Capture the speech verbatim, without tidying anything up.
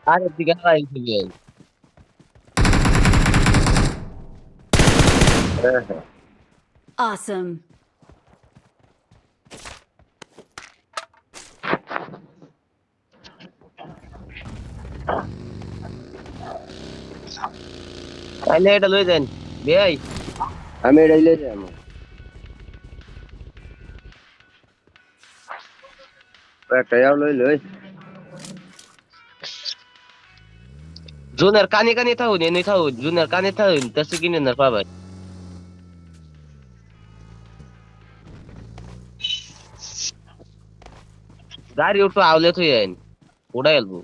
अरे, दिखा रहा है इसलिए। Awesome. Ay, ne da loy den. Be ay. Ame da loy den. Ba ta yaw loy loy. Junior kani kani thaw ne ne thaw. Junior kani thaw. Tasi kini nar pa ba. Gari uto awle to yen. Uda yalbu.